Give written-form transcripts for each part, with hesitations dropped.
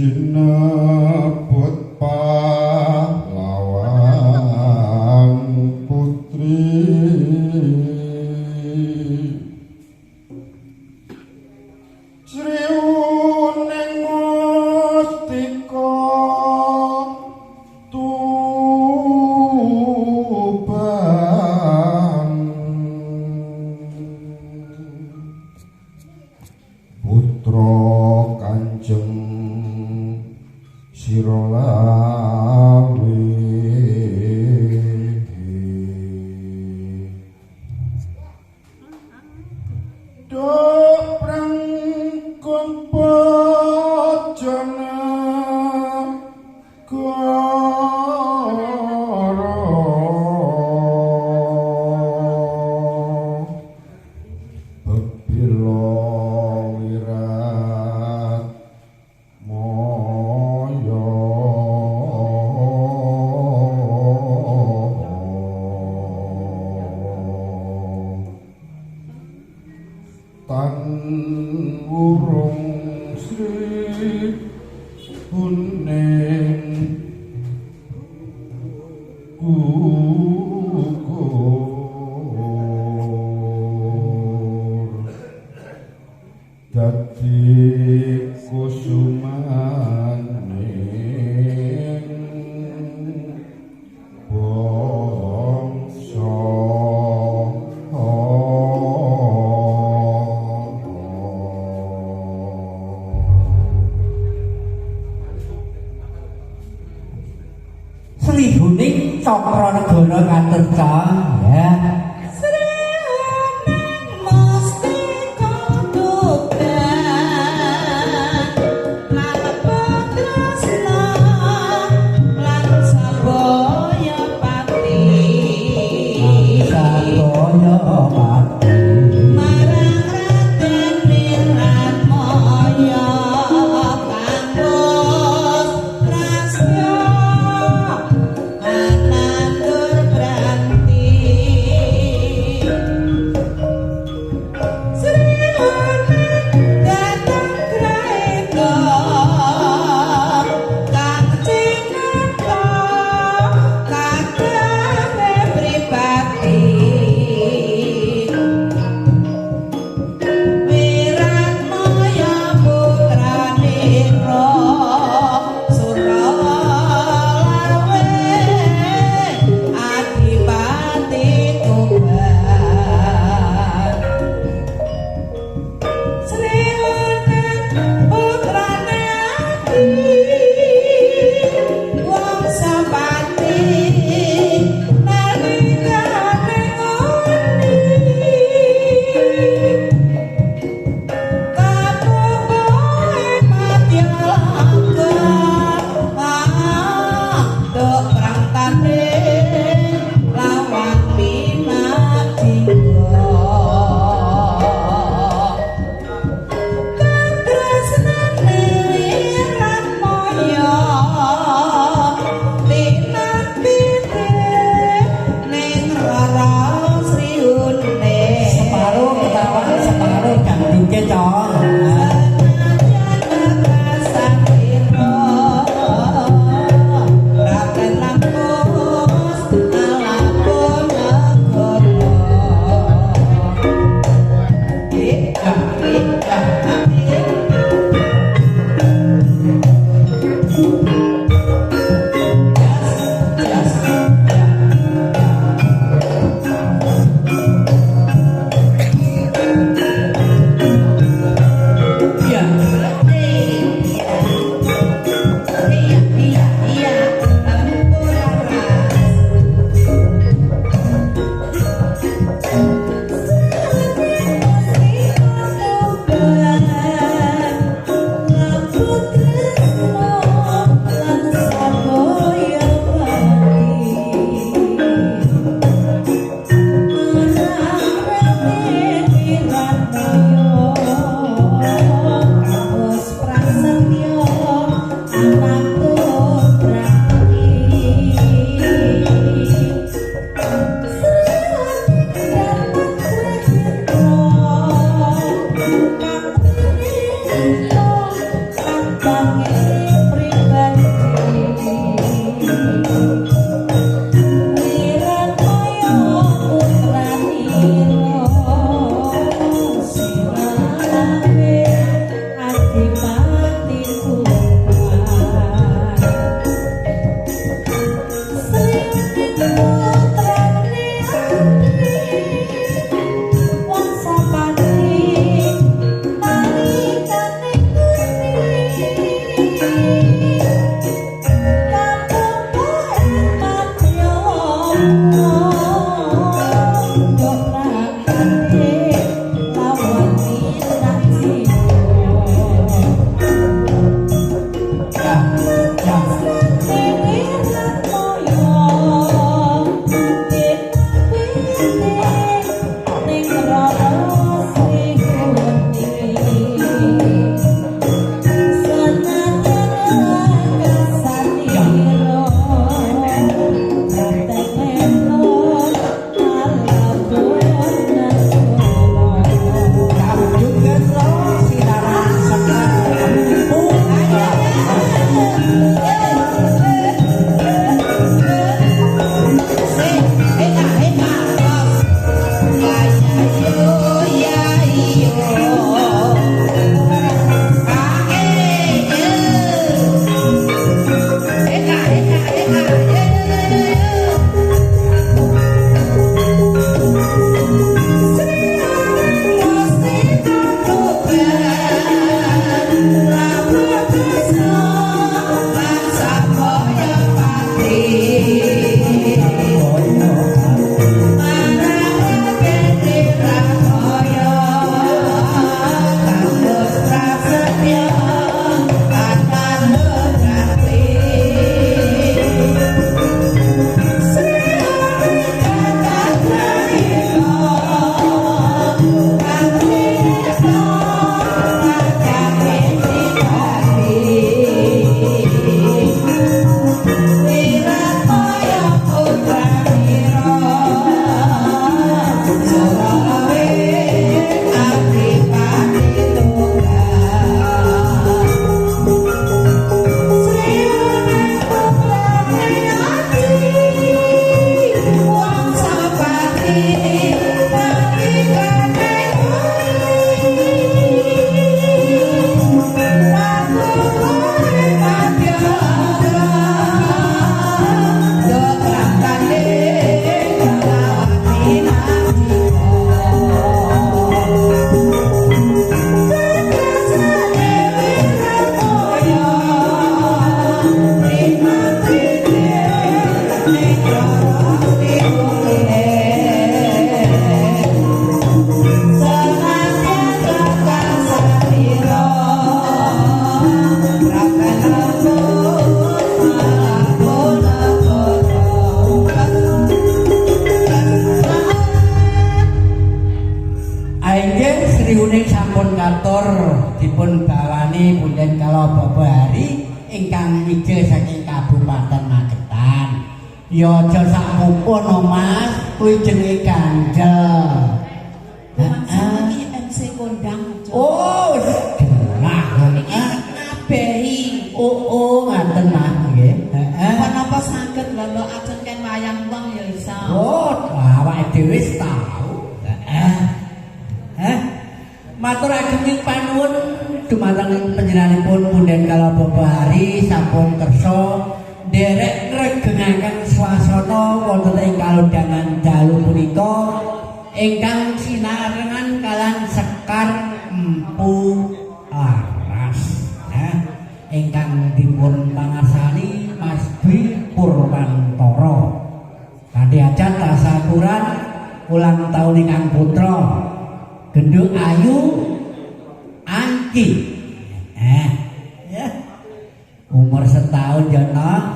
Jinebut pahlawan putri Sriuning mustika Tuban Putra Kanjeng Sirolawe Dok prangkung pojana goro Bebilo wirat moyo Tan wurung sri huning gugur dadi kusumaning bangsa. Srihuning Cakranegara katerca ya. Srihuning mustika Tuban lan Tresna lan sabaya pati Sabaya pati marang Raden Wiratmaya kang prastya anandur branti. ing Kabupaten Magetan. Ya aja sak pupuh no Mas, kuwi jenenge gandel. Rumangsa iki MC kondang aja. Oh, wis genah. Iki ngabehi. Oh, oh, ngaten Mas nggih. Heeh. Napa-napa saged lho lho ajeng ken wayang wong ya iso. Oh, awake dhewe wis tau. Heeh. Heh. Matur ageng panuwun dumateng panjenenganipun punden kala Bapak Hari sampun kersa nderek ngregengaken swasana wonten ing kalodhangan dalu punika ingkang sinarengan kalan Sekar Empu Laras. Nah, ingkang dipun pangarsani Mas Dwi Purwantara. Kanthi hajat tasakuran ulang tahun ingkang putra Genduk Ayu Angki. Ya. Umur setahun ya nak,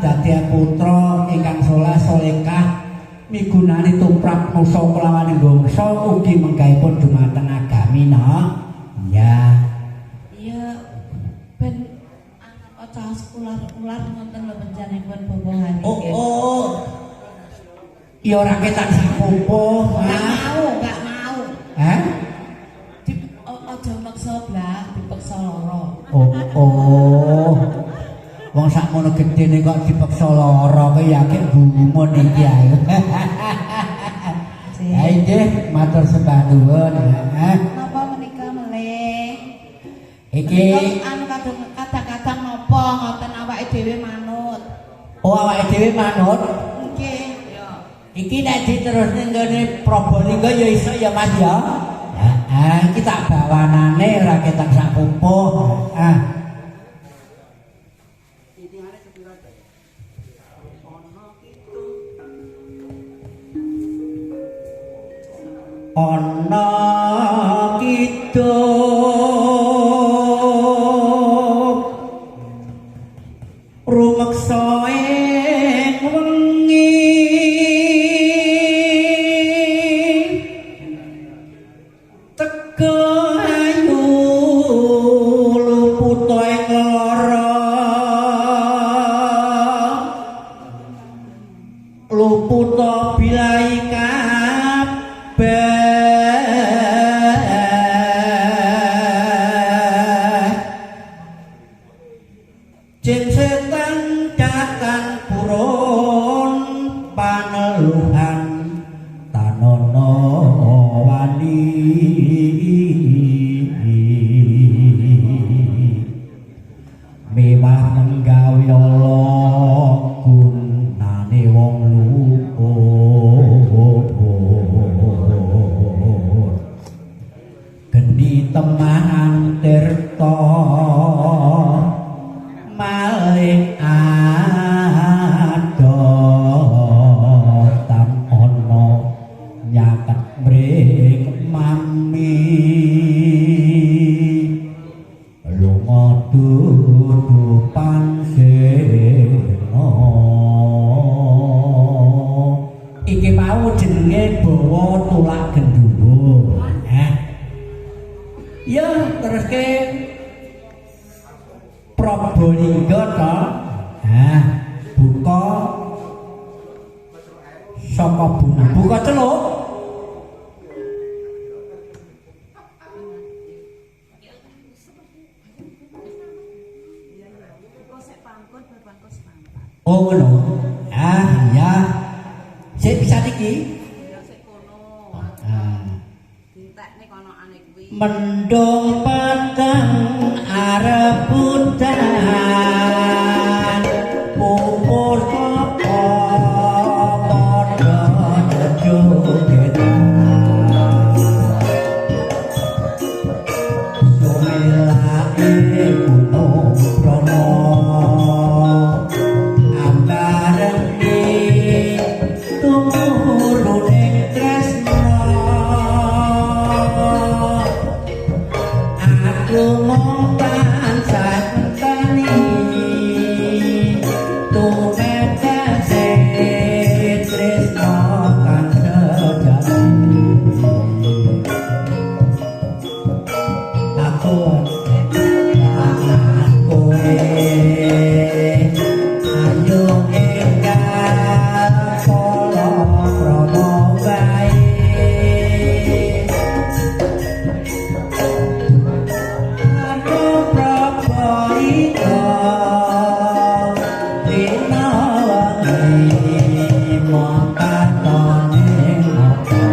dadi putra ingkang soleh solekah migunani tumrap nusa kelawan bangsa ugi menggahipun dumateng agami nak. Ya. Iya ben anak cah ular-ular ngoten lho penjanipun Bapak Hari. Oh, oh. Ya ora ketan sapupuh, Gak Mas. mau, gak mau. Hah? Aja maksa blah, dipaksa lara. Oh, oh. Wong sakmono gedene kok dipaksa lara kuwi ya akeh gumun iki ae. Ya nggih, matur sembah nuwun. Heeh. Napa menika melih? Iki Menika anu kadang-kadang napa ngoten awake dhewe manut. Oh, awake dhewe manut. Nggih. Ya. Iki nek diterusne nggone Probolinggo ya iso ya Mas ya. Heeh, iki tak bawanane ora ketak sak pupuh. Ah. Ana kidung rumeksa ing wengi teka ayu luputa ing lara luputa bilai kabeh jin setan datan purun paneluhan tanono wani mewah menggawe Allah gunane wong luput geni temahan tirta malih adoh tan ana nyaket mring mami lunga dudu pansena. Iki mau jenenge bawa tulak gendhuwo. Ya teruske Probolinggo to. Nah, buka saka bunga. Buka celuk. Oh ngono. Ah iya. Sik bisa iki. Ah. Mendung peteng arep udan pupur saka padha jogetan sumelake gunung Bromo ambarenge tumurune tresna aku mung tansah ngenteni. Yo enggal pala krama wae. Anu Prabalika dina wengi mangkatane mata.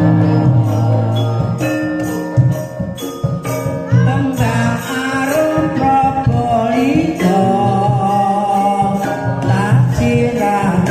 Kembang arum Prabalika tak sirami.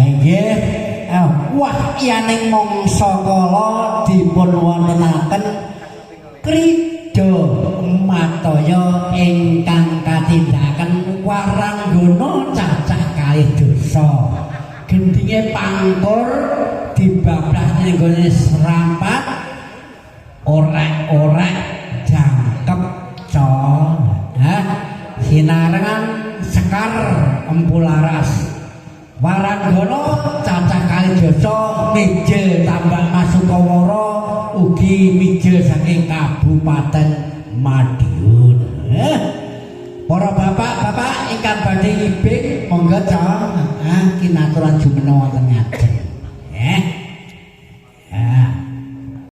Nggih. Wah, yaning mangsa kala dipun wontenaken krida mataya ingkang katindakaken waranggana cacah kalih dasa. Gendinge pangkur dibablas ning gone serampat orek-orek jangkep ca. Hah, sinarengan sekar empularas. Waranggana cacah kalih dasa mijil Tambak Masukawara ugi mijil saking Kabupaten Madiun. Para bapak-bapak ingkang badhe ngibing monggo ca, kinaturan jumeneng wonten ngajeng.